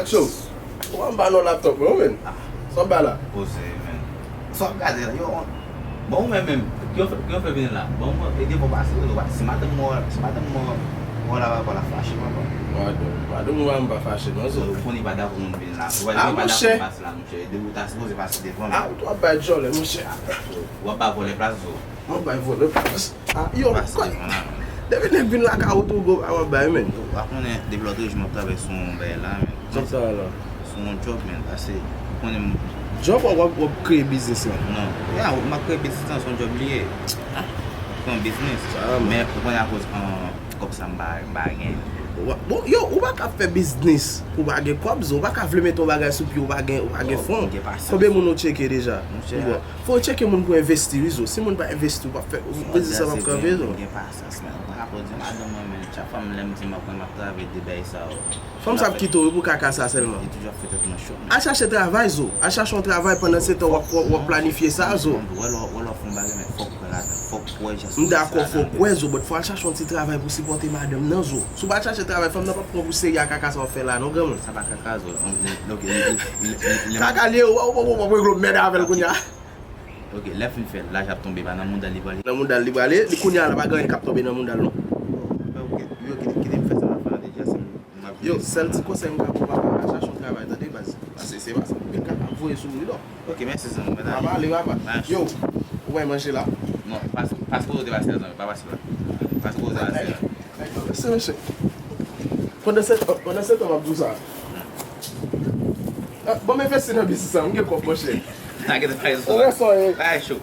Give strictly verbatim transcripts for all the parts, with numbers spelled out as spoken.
Cho, ou anba non laptop mwen, men. Sa w ba la? Poze, men. Sa w ap gade la, yo. Bon, ou menm menm, ki yo fè, ki yo fè vin la? Bon, mwen, e devan w pase, ou pa, si madanm mwen, si madanm mwen, mwen la, pa la fache, papa. Madanm, madanm ou pa, m pa fache, non, zo. Ou konnen pa dakò moun vin la. Ou pa, ah, ou pa dakò monchè, m pase la, monchè. Depi ou ta sipoze pase devan m. Ah, ou t ap bay djòlè, monchè. W ap ba vòlè plas, zo. Mwen bay vòlè plas. Ah, yo, depi nèg vin lakay ou tou, gwo bagay w ap bay, men. Ou pa konnen, depi lòt jou m ap travay sou yon bagay la, men. Sa w travay la? Sou yon djòb, men. Pase, ou konnen m. Djòb w ap, w ap kreye biznis lan? Non. Ya, m ap kreye biznis lan, se yon djòb li ye. M ap kreye yon biznis. Men, ou konnen akoz, an, kòb sa m pa, m pa gen. Bon, yo, ou pa ka fè biznis pou w pa gen kòb, zo. Ou pa ka vle mete yon bagay sou pye, ou pa gen, ou pa gen fon. Konbyen moun ou tcheke deja? Bon. Fò w tcheke moun pou envesti, wi, zo. Si moun pa envesti, w p ap fè, biznis sa p ap kanpe, zo. Gen pasyans, men. Ou pa ka pran di madanm mwen, men, chak fwa m lè m di m ap pran, m ap travay de bagay sa yo. Fanm sa ap kite w, wi, pou kaka sa sèlman. Li toujou ap fè tèt mwen cho, men. Al chache travay, zo. Al chache yon travay pandan se tan w ap, w ap, w ap planifye sa, zo. Wè lè, wè lè w fè yon bagay, men fòk w kwè ladan. Fòk w kwè jan. M dakò, fòk w kwè, zo, but fò al chache yon ti travay pou sipòte madanm nan, zo. Si w pa al chache travay, fanm nan p ap pran w pou serye ak kaka sa w ap fè la, non, granmoun. Sa pa kaka, zo. Kaka li ye, w ap regle yon mèd avè l kounye a. Ok, lè fin fè l, lajan ap tonbe, pa nan mouda l li prale. Nan mouda l li prale, li kounye a la pa gen anyen k ap tonbe nan mouda l non. Ok, yo kite, kite m fè sa m ap fè la deja, se m ap. Yo, sèl ti konsèy m ka ba w, papa, al chache yon travay, tande, baz. Pase se pa sa, anpil kaka ap voye sou ou, wi, non. Ok, mèsi, zanmi, mèt ale. Papa, ale, papa. Yo, ou bay manje la? Non, pas, pas kote w te pase la, zanmi, pa pase la. Pas kote w te pase la. Mèsi, mesye. Pandan se, pandan se tan, m ap di w sa. Ah, bon, m envesti nan biznis la, m gen kòb, monchè. Ou wè sa w ye. Bagay cho.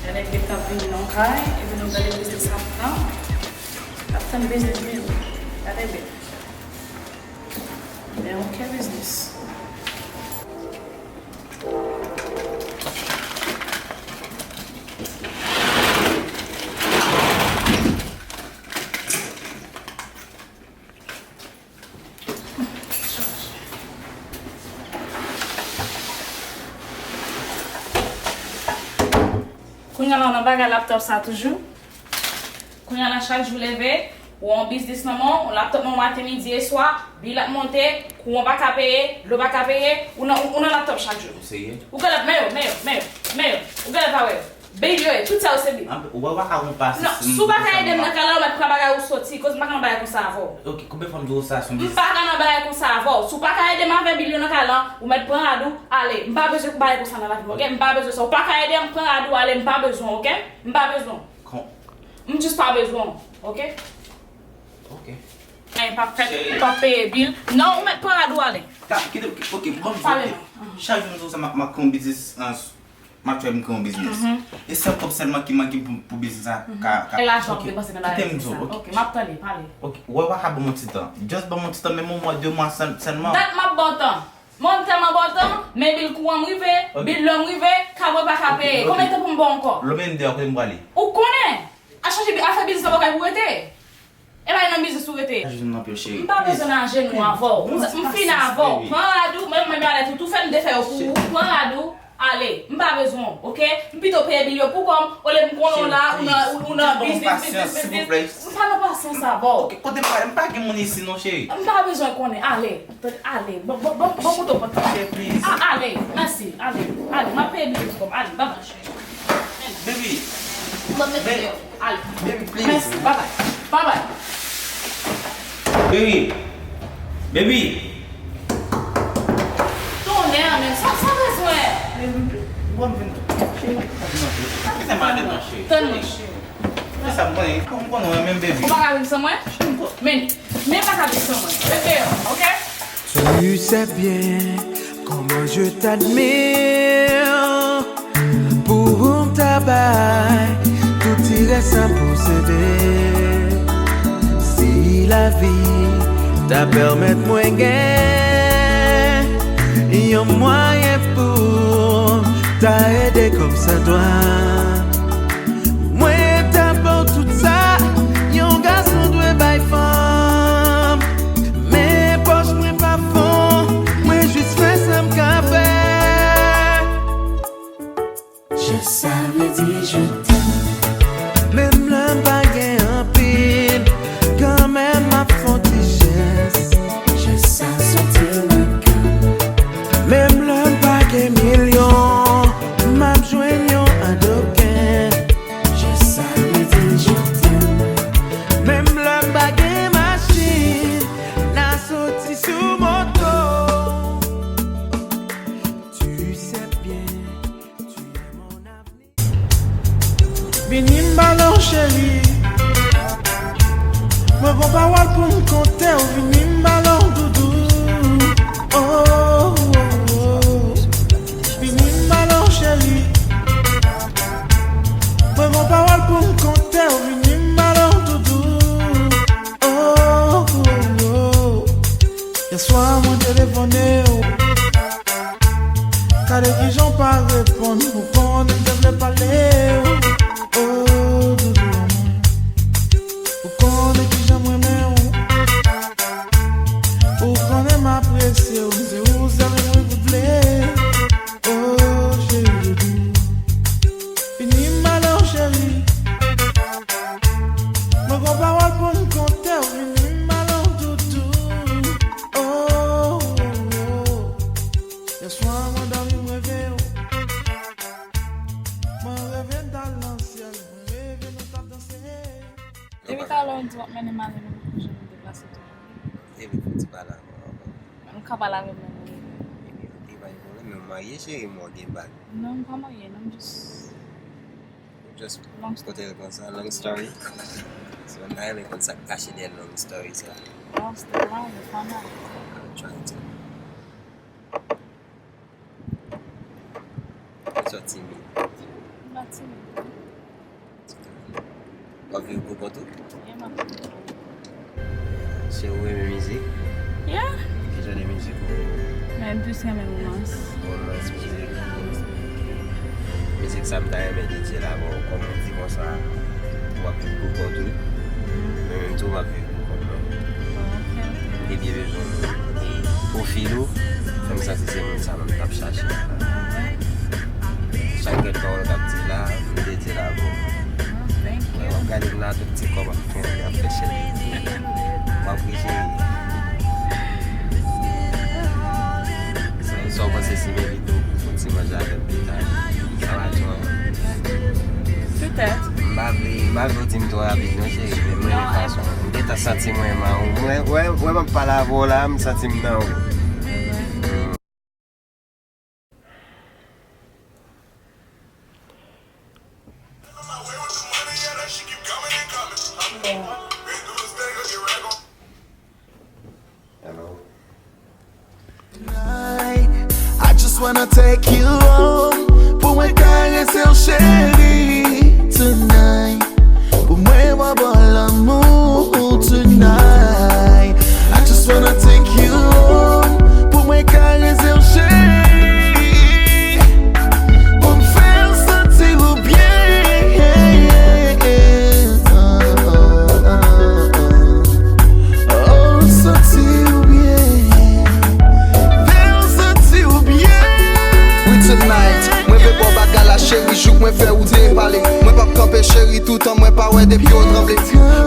Gade nèg k ap vini nan kay, epi nou gade biznis ap pran. Ap tann biznis vini. Gade byen. Men okenn biznis. Kounye a la, nan bagay laptop sa toujou. Kounye a la, chak jou leve, ou yon biznis nan men w, yon laptop nan men w maten, midi e swa, bil ap monte, kouran pa ka peye, dlo pa ka peye, ou nan, ou nan laptop chak jou. Ou serye? Ou genlè, men yo, men yo, men yo, men yo, ou genlè pa wè yo. Bil yo ye, tout sa yo se bil. Ou wè, w pa ka gon pasyans. Non, si w pa ka ede m nan kay la, ou mèt pran bagay ou soti, koz m pa ka nan bagay konsa avè w. Ok, konbyen fwa m di w sa, se yon biznis? M pa ka nan bagay konsa avè w. Si w pa ka ede m avè bil yo nan kay la, ou mèt pran rad ou, ale. M pa bezwen bagay konsa nan lavi m, ok? M pa bezwen sa. Ou pa ka ede m, pran rad ou, ale. M pa bezwen w, ok? M pa bezwen w. M jis pa bezwen w, ok? Ok. Ay, pa fèt, pa peye bil. Non, ou mèt pran rad ou ale. Kite, ok, ban m di w, ok. Chak jou m di w sa, m ap, m ap kre yon biznis, m ap try m kre yon biznis. E sèl kòb sèlman ki manke pou, pou biznis la ka, ka. E lajan w ap depanse nan bagay konsa. Ok, m ap tande, pale. Ok, ou wè, w pa ka ban m yon ti tan. Just ban m yon ti tan, menm yon mwa, de mwa sèl-, sèlman. Dat m ap ba w tan. Mwen tèlman ba w tan, men bil kouran m rive, bil dlo m rive, kab mwen pa ka peye. Konbyen tan pou m ba w ankò? Lòm de a kote m prale? Ou konnen! A chache afè biznis la bagay pou rete. E pa nan biznis ou rete. Ajenou nan pye w, cheri. M pa bezwen nan ajenou avè w. M, m fini avè w. Pran rad ou, mwen menm alèt ou tou fè m defè yo pou ou. Pran rad ou, ale. M pa bezwen w, ok? M pito peye bil yo pou kò m, olye m konnen w la, ou nan, ou, ou nan biznis, biznis, biznis. M pa nan pasyans avè w. Ok, kote m prale? M pa gen moun isi non, cheri. M pa bezwen konnen, ale. Tande, ale. Bon, bon, bon, bon, kote w pran. Ok, please. A, ale. Mèsi. Ale. Ale. M ap peye bil pou kò m. Ale, babay, cheri. Baby. Bon, mèt deyò. Ale. Baby, please. Mèsi. Babay. Babay. Baby. Baby. Tonnè, men sa, sa bezwen. Baby, please. Bon, vin. Cheri, pa vin antre. Pa vin antre, non, cheri. Tann mwen, cheri. Sa m konnen, m konnen w renmen m, baby. Ou pa ka viv san mwen? Men, men pa ka viv san mwen. Mete yo, ok? Tu sais bien comment je t'admire. Pour ta bay tout ti rès an posede. Si lavi ta pèmèt mwen gen yon mwayen pou Ta ede kòmsadwa. Mwen ta ba w tout sa yon gason dwe bay fanm. Men pòch mwen pa fon, mwen jis fè sa m ka fè. Je savais dire je t'aime. Menm lè m pa gen anpil, kanmenm m ap fè yon ti jès. Je sais sentir le cœur. Menm lè m pa gen milyon, m ap jwenn yon adoken. Je savais dire je t'aime. Menm lè m pa gen machin, n a soti sou moto. Tu sais bien, tu es mon avenir. Vini m ba w cheri. Mwen gon pawòl pou m konte w. Vini m ba w doudou. Oh, oh, oh. Vini m ba w cheri. Mwen gon pawòl pou m konte w. Vini m ba w doudou. Oh, oh, oh. Yèswa mwen telefone w. Gade kijan w pa reponn, ou konnen m te vle pale w. Oh, doudou mwen. Ou konnen kijan m renmen w. Ou konnen m apresye w, m se ou sèl mwen vle. Oh, cheri doudou. Vini m ba w cheri. Mwen gon pawòl pou m konte w, vini m ba w doudou. Oh, oh, oh. Yèswa mwen dòmi m reve w. Mwen reve n t al nan syèl, mwen reve nou t ap danse. Depi talè w di w ap mennen m ale, mwen poko janm deplase tou. Epi pou ti pale avè w ankò. Men m ka pale avè m nan mwen. Epi ok, pa gen pwoblèm, men w marye cheri m, w gen bag. Non, m pa marye, non, m jis Just kote l konsa, long story. So, m ta renmen konn sa k kache dèyè long story sa. Long story, long, e pa mal. I'm trying to. Ou sò timid. M pa timid, non. W ap viv pou kont ou? Yeah, m ap viv pou kont mwen. Se ou renmen mizik? Yeah. Ki jan de mizik ou renmen? Mwen plis renmen romans. Romans, mizik. Mizik sa m ta renmen dedye l avè w, kòm ou di konsa, w ap viv pou kont ou. Mwen menm tou, m ap viv pou kont mwen. Ok, ok. Ebyen, bezwen e pwofil ou, fè m santi se moun sa menm m t ap chache. Chak grenn pawòl k ap di la, m dedye l avè w. Thank you. W ap gade m la, tout ti kòb ap fè, ap fè chèlbè. W ap ri cheri. Sa, sa w panse si m envite w pou fè yon ti manje avè m pita? Sa va twò? Petèt. M pa vle, m pa vle w di m twò rapid non cheri, men mwen renmen fason. M gentan santi mwen renmen w. Mwen, wè, wè m ap pale avè w la, m santi m nan ou. Hello. Tonight, I just wanna take you home. Pou mwen karese w, cheri, tonight. Pou mwen ba w lanmou tonight. I just wanna take you home. Pou mwen karese w, cheri. Pou m fè w santi w byen. Oh, oh, oh, oh. Oh, santi w byen. Fè w santi w byen. Wi, tonight, mwen vle ba w bagay la, cheri, jouk mwen fè ou depale. Mwen p ap kanpe, cheri, toutan mwen pa wè depi w tranble.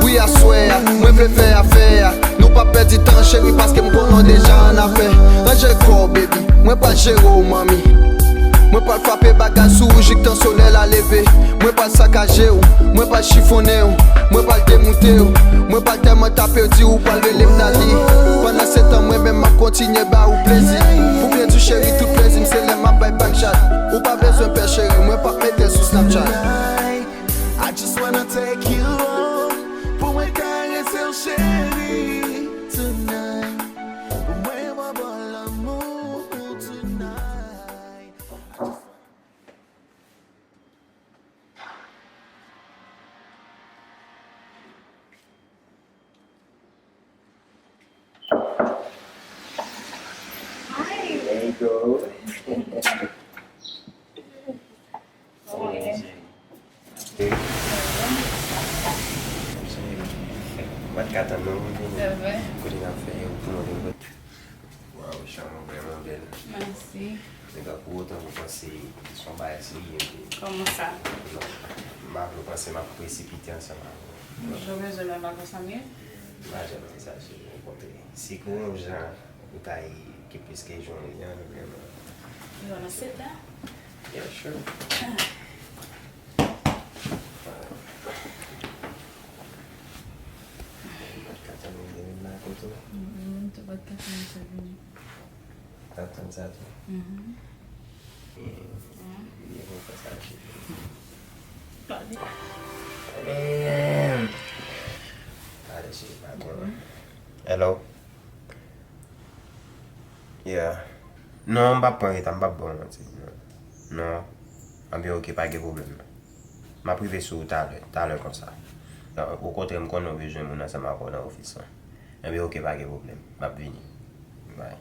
Wi, aswè a, mwen vle fè afè a. Nou p ap pèdi tan, cheri, paske m konnen w deja annafè. Ranje kò w, baby, mwen pral jere w, manmi. Mwen pral frape bagay sou ou jiktan solèy la leve. Mwen pral sakaje w, mwen pral chifonnen w, mwen pral demoute w. Mwen pral tèlman tape w di ou pral rele m Dali. Pandan se tan, mwen menm m ap kontinye ba ou plezi. Pou byen di w, cheri, tout plezi m se lè m ap bay bak chat. Ou pa bezwen pè, cheri, mwen p ap mete l sou Snapchat. Tonight, I just wanna take you home. Pou mwen karese w, cheri, tonight. Pou mwen ba w lanmou tonight. There you go. Pou otan, mwen panse se yon bagay serye, men... Kòman sa? Non, m pa vle w panse m ap presipite ansanm avè w. Jan w bezwen mwen pa konsa m ye? M pa janm di sa, cheri, okontrè. Si gen yon jan ou ta ye ki plis ke jan w ye an, nou menm. You wanna sit down? Yeah, sure. Ou pa t ka tann mwen vin la kote w? Mm, mm, ou pa t ka tann mwen vini. T ap tann sa tou. Mhm. Byen, byen, mwen fè sa, cheri. Pale. Pale, cheri, pa konn. Hello? Yeah. Non, m p ap pran reta, m p ap ba w manti. Non. Non. Anben, oke, pa gen pwoblèm, non. M ap rive sou ou talè, talè konsa. Non, okontrè, m konnen w bezwen moun ansanm avè w nan ofis lan. Anben, oke, pa gen pwoblèm. M ap vini. Bye.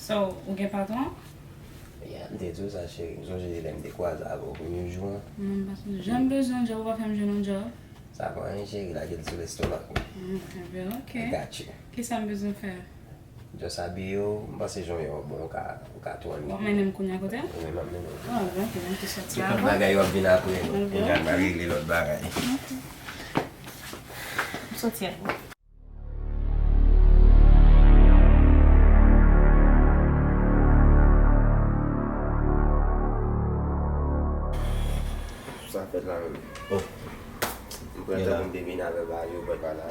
So, ou gen patwon? Yeah, m te di w sa, cheri. M sonje lè m te kwaze avè w premye jou an. Non, m pa sonje. Jan m bezwen yon djòb, ou pa fè m jwenn yon djòb? Sa pa anyen, cheri, lage l sou lestomak mwen. Mm, anben, oke. I got you. Kisa m bezwen fè? Just abiye w, m panse jan w ye a bon, ou ka, ou ka tou annik. W ap mennen m kounye a kote w? Wi, m ap mennen w. Ah, bon, oke, m te soti avan. Lòt bagay yo ap vin apre, non. Anben, kounye a, n a regle lòt bagay. Oke. M soti avan. Sa fèt la menm. Oh. M pran tan pou m te vin avè Mario, but pa la,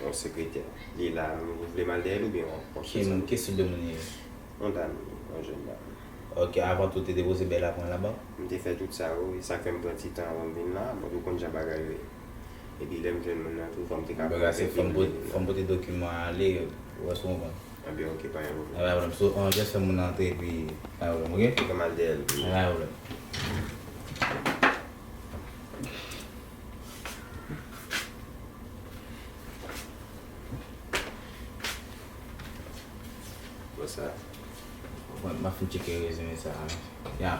yon sekretè. Li la, ou vle m al dèyè l oubyen w ap kontinye sa? Ki, ki stil de moun li ye? Yon dam, yon jèn dam. Ok, avan tou, ou te depoze bèl la pou mwen laba? M te fè tout sa, wi. Sa k fè m pran ti tan avan m vin la, but ou konn jan bagay yo ye. Epi lè m jwenn moun nan tou, fò m te ka... Bagay se fò m pote, fò m pote dokiman ale, ou wè, si w konprann. Anben, ok, pa gen pwoblèm. Pa gen pwoblèm. So, an, just fè moun nan antre, epi pa gen pwoblèm, ok? Ok, m al dèyè l. Pa gen pwoblèm. What's up? Mwen, m ap fin tcheke rezime sa a. Ya.